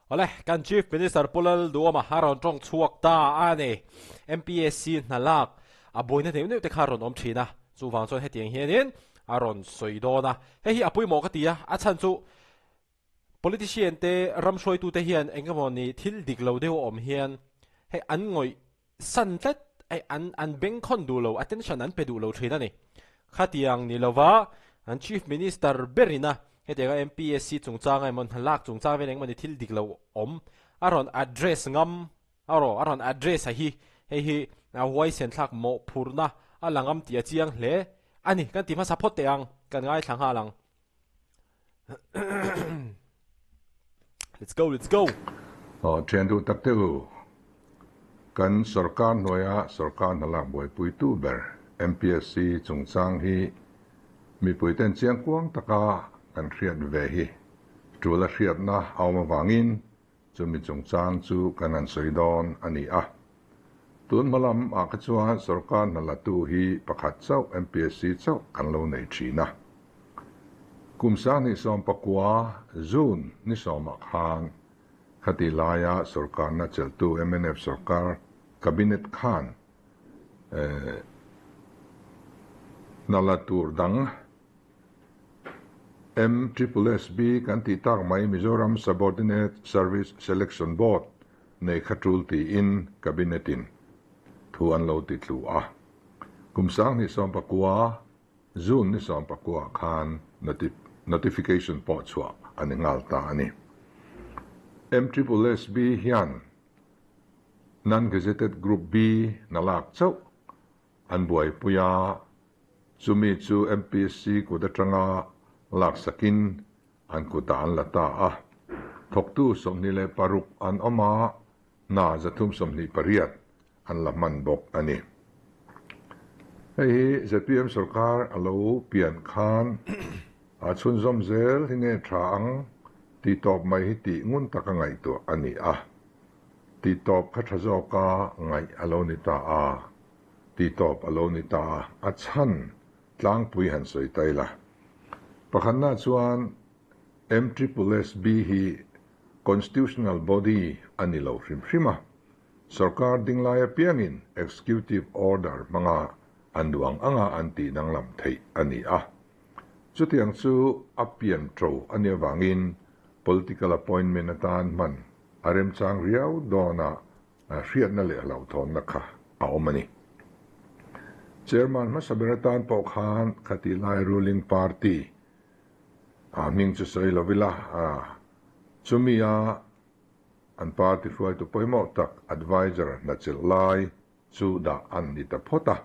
Awle, kan Chief Minister Pu Lalduama a rawn tawng chhuak ta a ni. MPSC hna lak a buaina neuh neuh te kha a rawn awm thin a, chuvang chuan hetiang hianin a rawn sawi dawn a. Hei hi a pawimawh ka ti a, a chhan chu politician te ram hruaitute hian eng emaw ni thil dik lo deuh a awm hian hei an ngawih san tlat hei an an bengkhawn duh lo, attention an pe duh lo thin a ni. Khatiang ni lova an Chief Minister berin a hetianga MPSC chungchanga emaw hna lak chungchang vel engemaw ni thil dik lo awm a rawn address ngam a raw a rawn address a hi hei hi a huaisen thlak mawhphurhna a la ngam tih a chiang hle a ni kan ti hmasa phawt teh ang kan ngaithla nghal ang. Let's go, let's go. Aw, thian duh tak te u, kan sorkar hnuaia sorkar hna lak buaipuitu ber MPSC chungchang hi mipuiten chiangkuang taka kan hriat ve hi tul a hriatna a awm avangin chumi chungchang chu kan han sawi dawn a ni a. Tun hma lam ah kha chuan sorkar hna latu hi pakhat chauh MPSC chauh kan lo nei thin a. Kum 2019 June ni sawmah khan khati laia sorkarna chelhtu mnf sorkar Cabinet khan hna la tur dang MSSB kan tih tak mai Mizoram Subordinate Service Selection Board nei kha tul tiin Cabinet-in thu an lo ti tlu a. Kum 2019 June ni 19 khan notification pawh chhuah a ni nghal ta a ni. MSSB hian Non-Gazetted Group B na lak chauh an buaipui a, chumi chu MPSC kut atanga laksakin an kutah an la ta a. Thawktu 26 an awm a, hna 328 an la hman bawk a ni. Hei hi zpm sorkar a lo pian khan a chhunzawm zel hi nge tha ang tih tawp mai hi tih ngun taka ngaihtuah a ni a. Tih tawp kha tha zawka ngaih a lo ni ta a, tih tawp a lo ni ta a, a chhan tlangpui han sawi ta ila. Pakhatna chuan MSSB hi Constitutional Body a ni lo hrim hrim a, sorkar dinglai apiangin Executive Order hmanga an duh ang anga an tih danglam theih a ni a. Chutiang chu a pian to a nih avangin political appointment atan hman a remchang riau dawna hriatna leh hlauhthawnna kha a awm a ni. Chairman hmasa ber atan pawh khan khatih lai ruling party a hming chu sawi lo ila, chumi a an party hruaitu pawimawh tak adviser hna chelh lai chu dah an ni ta phawt a.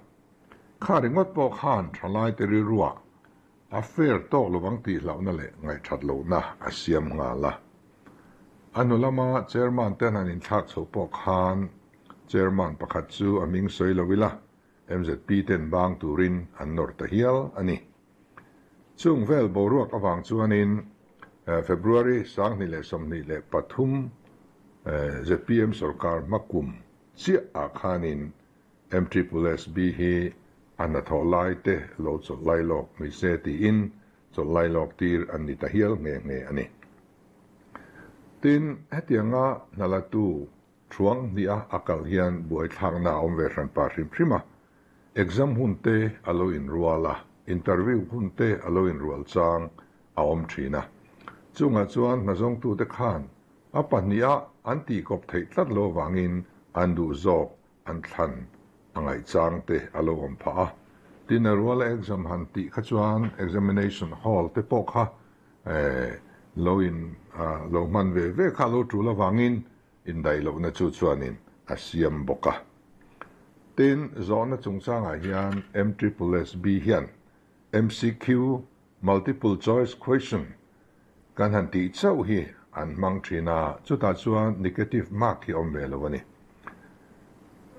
Kha ringawt pawh khan thalaite rilruah a fair tawk lovang tih hlauhna leh ngaihthat lohna a siam nghal a. A hnu lama chairman ten han inthlak chhoh pawh khan chairman pakhat chu a hming sawi lo ila MZP ten bang turin an nawr ta hial a ni. Chung vel boruak avang chuanin February 2023 zpm sorkar hmakum chiah ah khanin MSSB hi a hnathawh lai te lo chawlh lai lawk ni se tiin chawlh lai lawk tir an ni ta hial nghe nghe a ni. Tin, hetianga hna latu thuang hnih a a kal hian buaithlakna a awm ve hran pah hrim hrim a, exam hun te a lo inrual a, interview hun te a lo inrual chang a awm thin a. Chungah chuan hnazawngtute khan a pahniha an tihkawp theih tlat lo avangin an duh zawk an thlan a ngaihchang te a lo awm phah a. Tin, a ruala exam han tih kha chuan examination hall te pawh kha lo in lo hman ve ve kha a lo tul avangin indaih lohna chu chuanin a siam bawk a. Tin, zawhna chungchangah hian MSSB hian MCQ, Multiple choice question, kan han tih chauh hi an hmang thin a, chutah chuan negative mark hi awm ve lo a ni.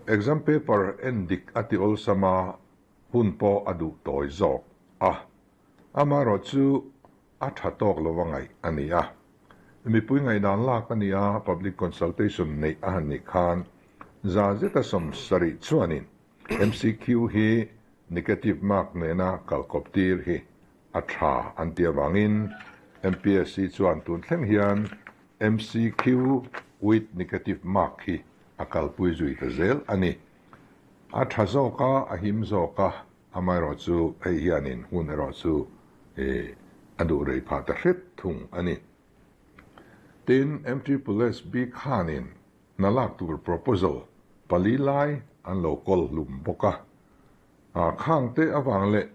Exam paper en dik a ti awlsam a, hun pawh a duh tawi zawk a. Amaherawh chu a tha tawk lo a ngaih a ni a. Mipui ngaihdan lak a ni a, public consultation neih a han nih khan za zeta 70 chuanin MCQ hi negative mark nena kalkawp tir hi a tha an tih avangin MPSC chuan tun thleng hian MCQ with negative mark hi a kalpui zui ta zel a ni. A tha zawk a, a him zawk a, amaherawhchu hei hianin hun erawh chu a duh rei phah ta hret thung a ni. Tin, MSSB khanin hna lak tur proposal pali lai an lo kawl hlum bawk a. Khangte avang leh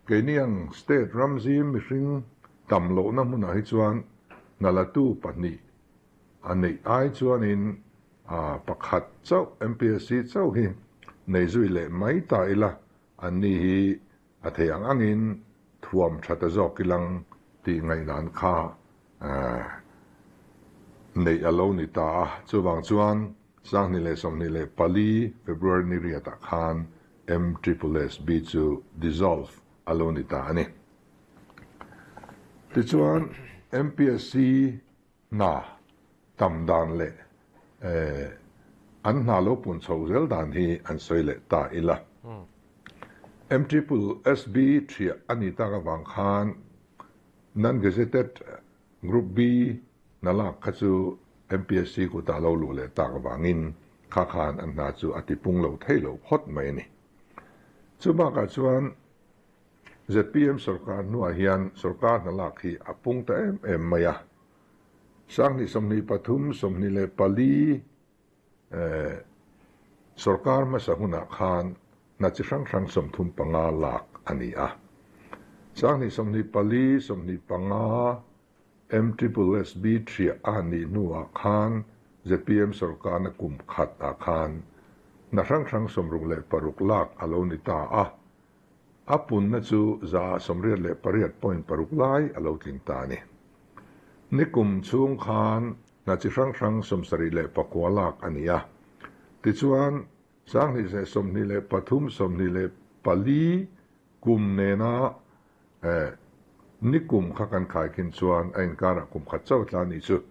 Keini ang state ramzim mihring tam lohna hmunah hi chuan hnalatu pahnih a neih ai chuanin pakhat chauh MPSC chauh hi nei zui leh mai ta ila, anni hi a thei ang angin thuam tha ta zawk ilang tih ngaihdan kha neih a lo ni ta a. Chuvang chuan 2024 February ni riatah khan MSSB chu dissolve a lo ni ta a ni. Tichuan, MPSC hna tam dan leh an hna lo pun chho zel dan hi an sawi leh ta ila. MSSB thiah a ni tak avang khan Non-Gazetted Group B hna lak kha chu MPSC kutah lo luh leh tak avangin kha khan an hna chu a tipung lo thei lo phawt mai a ni. Chu bakah chuan zpm sorkar hnuah hian sorkar hna lak hi a pung ta em em mai a. 2023, 24 Sorkar hmasa hunah khan hna chi hrang hrang 35 lak a ni a. 2024, 25 MSSB thiah a han nih hnuah khan zpm sorkarna kum khat ah khan hna hrang hrang 66 lak a lo ni ta a. A punna chu 88.6% lai a lo tling ta a ni. Nikum chhung khan hna chi hrang hrang 79 lak a ni a. Tichuan, 2023, 24 kum nena nikum kha kan khaikhin chuan a inkarah kum khat chauh tla a nih chu.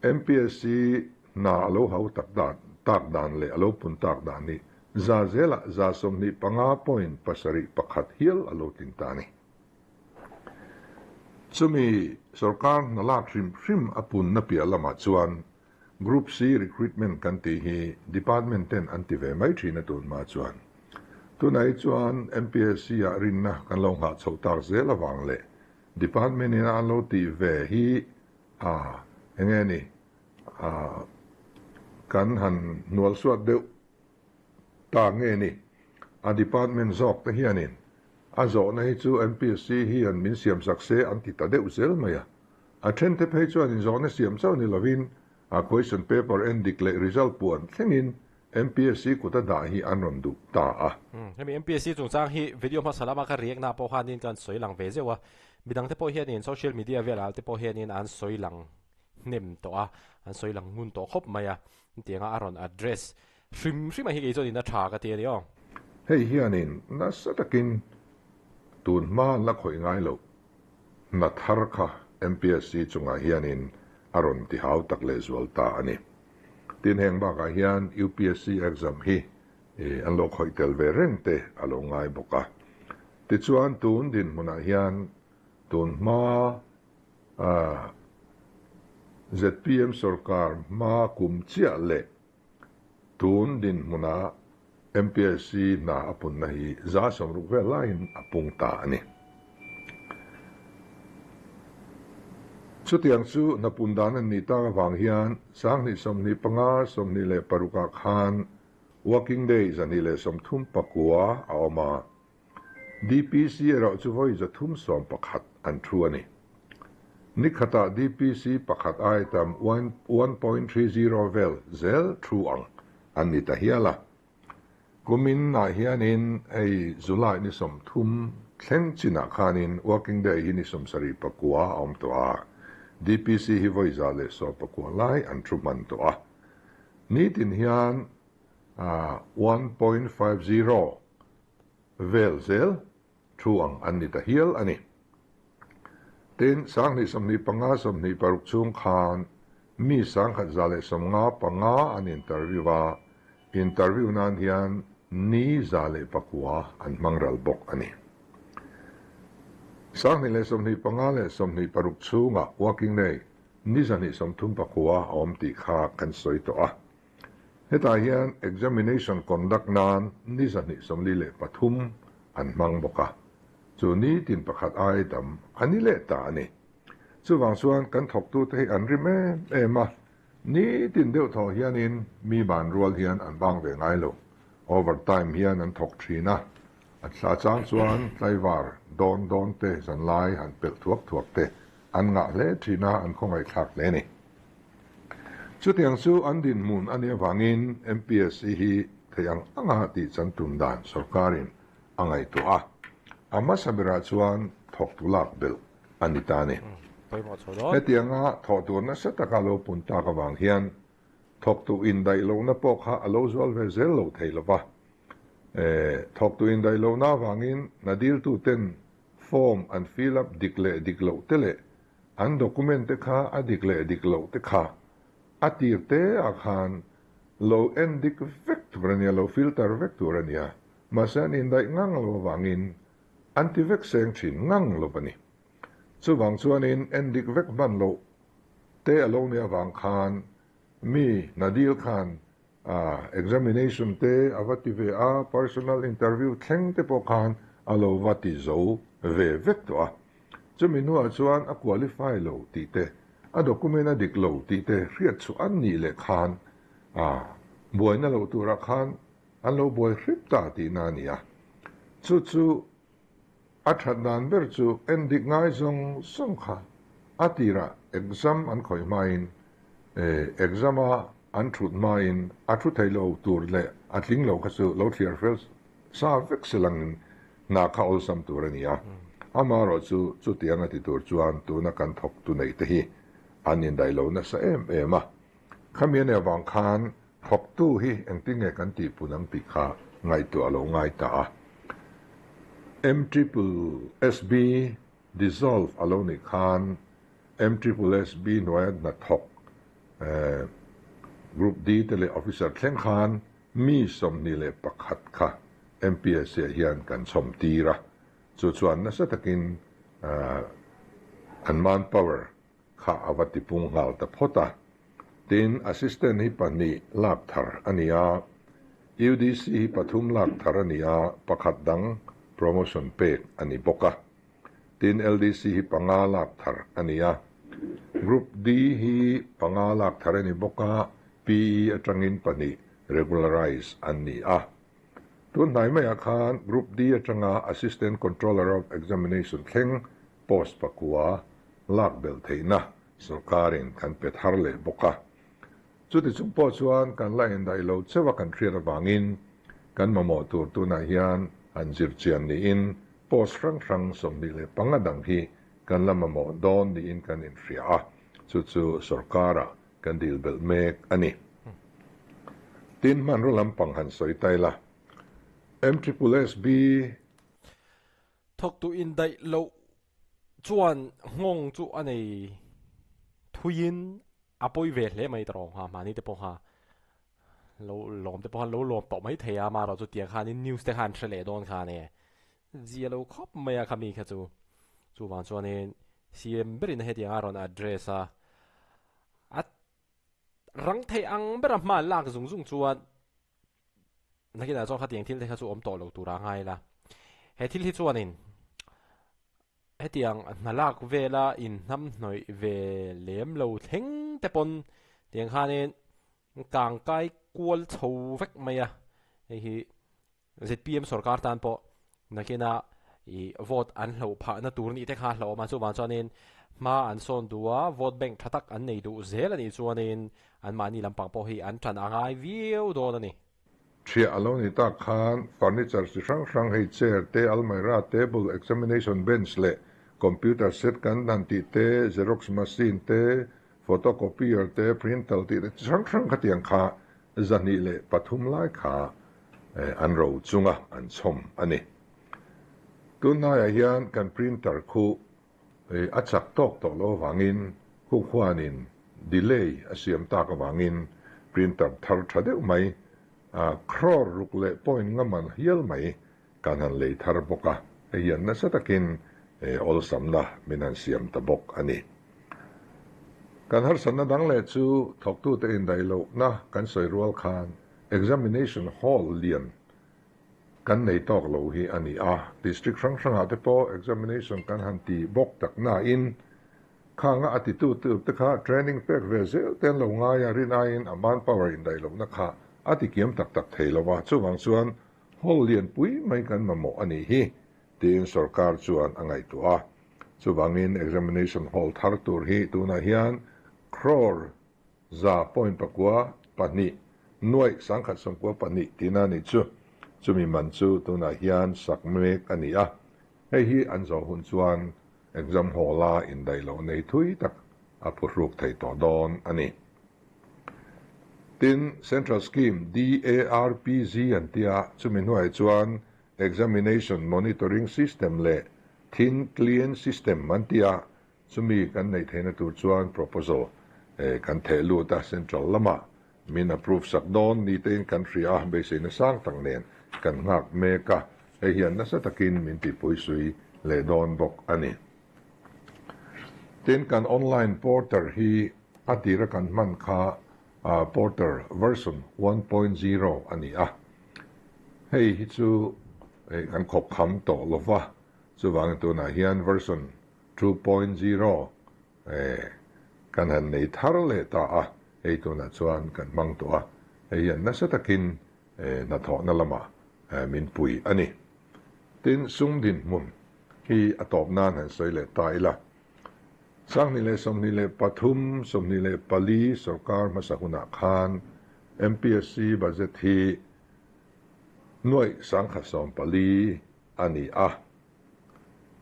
MPSC hna a lo hau tak dan tak dan leh a lo pun tak dan hi za zelah 25.71 hial a lo tling ta a ni. Chumi sorkar hna lak hrim hrim a punna piah lamah chuan Group C recruitment kan tih hi department ten an ti ve mai thin a tunhma chuan. Tunah hi chuan MPSC ah rinna kan lo nghah chhoh tak zel avang leh department in a an lo tih ve hi a enge ni a kan han hnual suat deuh ta nge ni. A department zawk te hianin a zawhna hi chu MPSC hian min siam sak se an ti ta deuh zel mai a. A then te phei chuan inzawhna siam chauh ni lovin a question paper en dik leh result puan thlengin MPSC kut a dah hi an rawn duh ta a. Hemi MPSC chungchang hi video hmasa lama ka react na pawh khanin kan sawi lang ve zeuh a, midang te pawh hianin social media velah te pawh hianin an sawi lang hnem tawh a, an sawi lang ngun tawh khawp mai a, hetianga a rawn address hrim hrim a hi kei chuan in a tha ka ti a ni aw. Hei hianin nasa takin tun hma la khawih ngai loh hna thar kha MPSC chungah hianin a rawn ti hau tak leh zual ta a ni. Tin heng bakah hian UPSC exam hi an lo khawih tel ve reng te a lo ngai bawk a. Tichuan tun dinhmunah hian tun hma zpm sorkar hma kum chiah leh tun dinhmunah MPSC hna a punna hi 60% vel laiin a pung ta a ni. Chutiang chu hna pun dan an nih tak avang hian 2025, 26 ah khan Working Day 139 a awm a, DPC erawh chu vawi 311 an thu a ni. Nikhatah DPC pakhat ai tam 1.30 vel zel thu ang an ni ta hial a. Kumin ah hianin hei July ni 30 thleng chinah khanin Working Day hi ni 79 a awm tawh a, DPC hi vawi 119 lai an thu hman tawh a. Nitin hian 1.50 vel zel thu ang an ni ta hial a ni. Tin, 2025, 26 chhung khan mi 1,155 an interview a, interview nan hian ni 109 an hmang ral bawk a ni. 2025 leh 26 chhunga working day. ni 239 a awm tih kha kan sawi tawh a. Hetah hian examination conduct nan ni 243 an hmang bawk a, chu nitin pakhat ai tam a ni leh ta a ni. Chuvang chuan kan thawktute hi an rim em em a, nitin deuh thaw hianin mi ban rual hian an bang ve ngai lo. Overtime hian an thawk thin a, a thla chang chuan tlaivar dawn dawn te zanlai han pelh thuak thuak te an ngah hle thin a, an khawngaihthlak hle a ni. Chutiang chu an dinhmun a nih avangin MPSC hi theih ang anga tih chan tum dan sorkarin a ngaihtuah a, a hmasa berah chuan thawktu lak belh a ni ta a ni. Hetianga thawh tur nasa taka lo pun tak avang hian thawktu indaih lohna pawh kha a lo zual ve zel lo thei lo va. Thawktu indaih lohna avangin hna diltuten form an fill up dik leh dik loh te leh An document te kha a dik leh dik loh te kha a tir te ah khan lo en dik vek tur a nia, lo filter vek tur a nia. Mahse an indaih ngang lo avangin an ti vek seng thin ngang lo a ni. Chuvang chuanin en dik vek hman loh te a lo nih avang khan mi Nadil khan examination te a va ti ve a, personal interview thleng te pawh khan a lo va ti zo ve vek tawh a. Chumi hnuah chuan a qualify lo tih te, a document a dik lo tih te hriat chhuah an nih leh khan buaina loh turah khan an lo buai hrip ta tihna a ni a. Chu chu a that dan ber chu en dik ngai zawng zawng kha a tirah exam an khawih hmain exam a an thut hmain a thu thei lo tur leh a tling lo kha chu lo thliar fel sa vek se langin hna kha awlsam tur a ni a. Amaherawh chu chutiang a ti tur chuan tuna kan thawktu neih te hi an indaih lo nasa em em a. Khami a nih avang khan thawktu hi engtin nge kan tihpun ang tih kha ngaihtuah a lo ngai ta a. MSSB dissolve a lo nih khan MSSB hnuaia hnathawk Group D te leh Officer thleng khan mi 21 kha MPSC ah hian kan chhawm tir a, chu chuan nasa takin an manpower kha a va tipung nghal ta phawt a. Tin, Assistant hi pahnih lak thar a ni a, UDC hi pathum lak thar a ni a, pakhat dang promotion pek a ni bawk a. Tin, LDC hi panga lak thar a ni a, Group D hi panga lak thar a ni bawk a, PE atangin pahnih regularize an ni a. Tun hnai maiah khan Group D atanga Assistant Controller of Examination thleng post pakua lak belh theihna sorkarin kan pe thar leh bawk a. Chuti chung pawh chuan kan la indaih lo cheuh a kan hriat avangin kan mamawh tur tunah hian han zir chian niin post hrang hrang 25 dang hi kan la mamawh dawn niin kan inhria a, chu chu sorkara kan dil belh mek a ni. Tin, hmanraw lampang han sawi ta ila, MSSB. Thawktu indaih loh chuan nghawng chu a nei thuiin a pawi ve hle mai tawh ha, mahni te pawh kha lo lawm te pawh khan lo lawm tawh mai thei a, amaherawh chu tiang khanin news te kha an hre leh dawn kha a ni. Zia lo khawp mai a khami kha chu. Chuvang chuanin CM berin hetiang a rawn address a, a rang thei ang bera hma an lak zung zung chuan nakinah chuan khatiang thil te kha chu awm tawh lo tur a ngai la. He thil hi chuanin hetiang hna lak vela inhnamhnawih ve lem lo thleng te pawn tiang khanin kang kai kual chho vek mai a, hei hi ZPM sorkar tan pawh nakina i vote an hloh phahna tur nih te kha a hlauhawm a, chuvang chuanin hma an sawn duh a, vote bank tha tak an nei duh zel a nih chuanin anmahni lampang pawh hi an tan a ngai viau dawn a ni. Thiah a lo ni tak khan furniture chi hrang hrang hei chair te, almirah, table, examination bench leh computer set kan han tih te, xerox machine te, photocopier te, printer tih te chi hrang hrang khatiang kha 203 lai kha an ro chunga an chhawm a ni. Tunhnaiah hian kan printer khu a chak tawk tawh loh avangin khu khuanin delay a siam tak avangin printer thar tha deuh mai crore ruk leh point nga man hial mai kan han lei thar bawk a, hei hian nasa takin awlsamna min han siam ta bawk a ni. Kan harsatna dang leh chu thawktute indaih lohna kan sawi rual khan Examination Hall lian kan nei tawk lo hi a ni a. District hrang hrangah te pawh examination kan han ti bawk tak nain khanga a titu tur te kha training pek ve zel te an lo ngai a, rin aiin a manpower indaih lohna kha a ti kiam tak tak thei lo a, chuvang chuan hall lian pui mai kan mamawh a nih hi tiin sorkar chuan a ngaihtuah a. Chuvangin examination hall thar tur hi tunah hian crore za point pakua pahnih nuaih sangkhat sawmkua pahnih tihna a nih chu. Chumi man chu tunah hian sak mek a ni a. Hei hi an zawh hun chuan exam hall a indaih loh nei thui tak a phuhruk thei tawh dawn a ni. Tin, Central Scheme DARPG an tia, chumi hnuaiah chuan Examination Monitoring System leh Thin Client System an ti a, chumi kan neih theihna tur chuan proposal kan theh lut a, Central lamah min approve sak dawn ni tein kan hria a, beiseina sang tak nen kan nghak mek a, hei hian nasa takin min tihpuisui leh dawn bawk a ni. Tin, kan online porter hi a tira kan hman kha porter version 1.0 a ni a, Hei hi chu kan khawp kham tawh lo va, chuvangin tunah hian version 2.0 kan han nei thar leh ta a, hei tunah chuan kan hmang tawh a, hei hian nasa takin hnathawhna lamah min pui a ni. Tin, sum dinhmun hi a tawp nan han sawi leh ta ila, 2023, 24 sorkar hmasa hunah khan MPSC budget hi nuaih 1014 a ni a.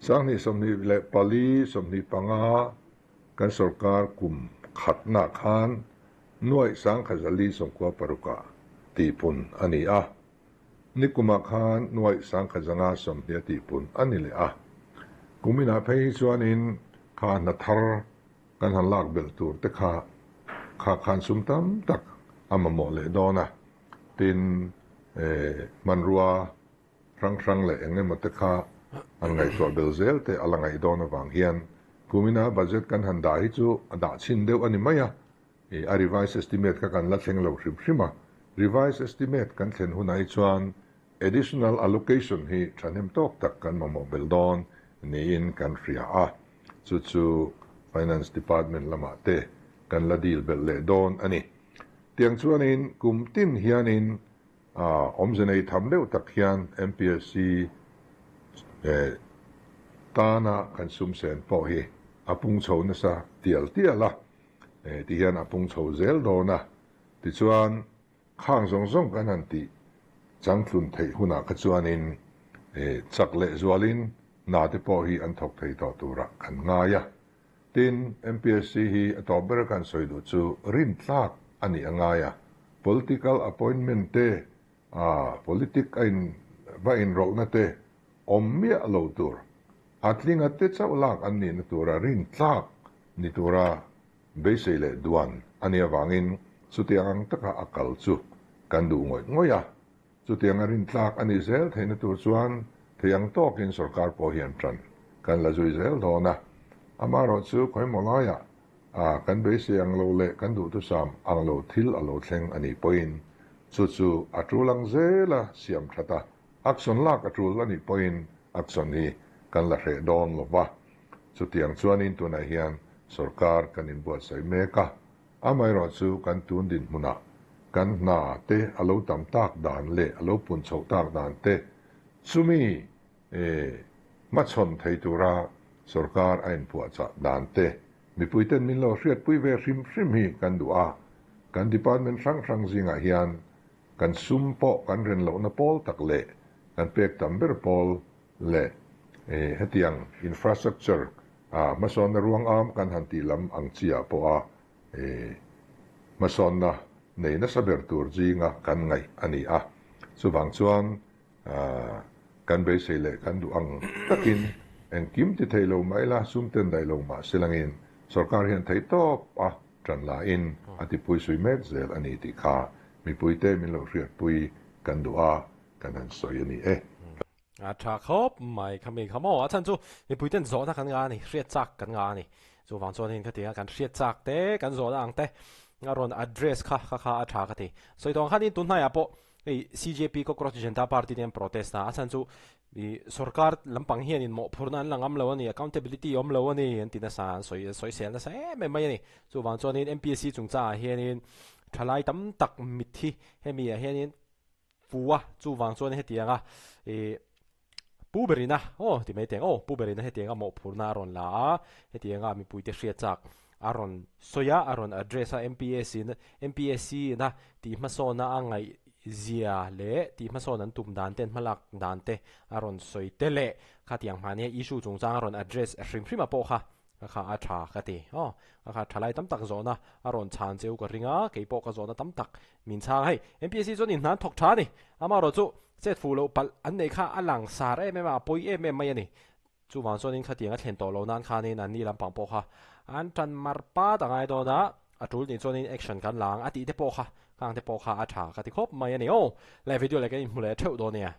2024, 25 kan sorkar kum khatnaah khan nuaih 1496 ah tihpun a ni a. Nikumah khan nuaih 1520 a tihpun a ni leh a. Kuminah phei hi chuanin kha hna thar kan han lak belh tur te kha kha khan sum tam tak a mamawh leh dawn a. Tin, hmanrua hrang hrang leh eng emaw te kha han ngaihtuah bel zel te a la ngaih dawn avang hian kumina budget kan han dah hi chu a dah chhin deuh a ni mai a. A revised estimate kha kan la thleng lo hrim hrim a, revised estimate kan thlen hunah hi chuan additional allocation hi thahnem tawk tak kan mamawh belh dawn niin kan hria a, chu chu Finance Department lamah te kan la deal belh leh dawn a ni. Tiang chuanin kum tin hianin awmze nei tham deuh tak hian MPSC tana kan sum sen pawh hi a pung chho nasa tial tial a. Ti hian a pung chho zel dawn a, tichuan khang zawng zawng kan han tih changtlun theih hunah kha chuanin chak leh zualin hna te pawh hi an thawk thei tawh turah kan ngai a. Tin, MPSC hi a tawp ber kan sawi duh chu rintlak a nih a ngai a, political appointment te, politic a in va inrawlhna te awm miah lo tur, a tlinga te chauh lak an nihna tura rintlak ni tura beisei leh duan a nih avangin chutiang ang taka a kal chu kan duh ngawih ngawih a. Chutiang a rintlak a nih zel theihna tur chuan thei ang tawkin sorkar pawh hian ṭan kan la zui zel dawn a. Amaherawhchu khawimaw laiah a kan beisei ang lo leh kan duhthusam ang lo thil a lo thleng a nih pawhin chu chu a ṭul ang zela siam ṭhat a, action lak a ṭul a nih pawhin action hi kan la hreh dawn lo va. Chutiang chuanin tunah hian sorkar kan inbuatsaih mek a, amaherawhchu kan tun dinhmunah kan hna te a lo tam tak dan leh a lo pun chhoh tak dan te chumi hmachhawn thei tura sorkar a inpuahchah dan te mipuiten min lo hriatpui ve hrim hrim hi kan duh a, kan department hrang hrang zingah hian kan sum pawh kan ren lohna pawl tak leh kan pek tam ber pawl leh hetiang infrastructure hmasawnna ruang am kan han tih lam ang chiah pawha hmasawnna nei nasa ber tur zinga kan ngaih a ni a. Chuvang chuan kan beisei leh kan duh ang takin engkim ti thei lo mah ila, sum ten daih lo mah se langin sorkar hian theih tawp a tan lahin a tipui sui mek zel a ni tih kha mipuite min lo hriatpui kan duh a, kan han sawi a ni e. A tha khawp mai kha mi kha maw a chhan chu mipui ten zawhna kan ngah a ni, hriat chak kan ngah a ni. Chuvang chuanin khatianga kan hriat chak te, kan zawhna ang te a rawn address kha kha kha a tha ka ti. Sawi tawng khanin tun hnaiah pawh hei CJP Cockroach Janata Party te an protest a, a chhan chu ih sorkar lampang hianin mawhphurhna an la ngam lo a ni, accountability awm lo a ni an ti nasa, an sawi an sawisel nasa em em mai a ni. Chuvang chuanin MPSC chungchangah hianin thalai tam tak mitthi hemi ah hianin Pu a, chuvang chuan hetianga ih Pu Berina aw ti mai teng aw Pu Berina hetianga mawhphurhna a rawn la a, hetianga mipuite hriat chak a rawn sawi a, a rawn address a MPSC in MPSC ina tih hmasawna a ngaih zia leh tih hmasawn an tum dan te an hmalak dan te a rawn sawi te leh khatiang hmahnia issue chungchang a rawn address hrim hrim a pawh kha Ka kha a tha ka ti aw, ka kha thalai tam tak zawhna a rawn chhan cheu ka ring a, kei pawh ka zawhna tam tak min chhang hei. MPSC chuan inhnan thawk tha a ni, amaherawh chu chet fuh loh palh an neih kha a lang sar em em a, a pawi em em mai a ni. Chuvang chuanin khatiang a thlen tawh loh nan khanin an ni lampang pawh kha an tan mar pat a ngai dawn a, a tul nih chuanin action kan la ang a tih te pawh kha khang te pawh kha a tha ka ti khawp mai a ni aw. Le video leh kan inhmu leh theuh dawn nia.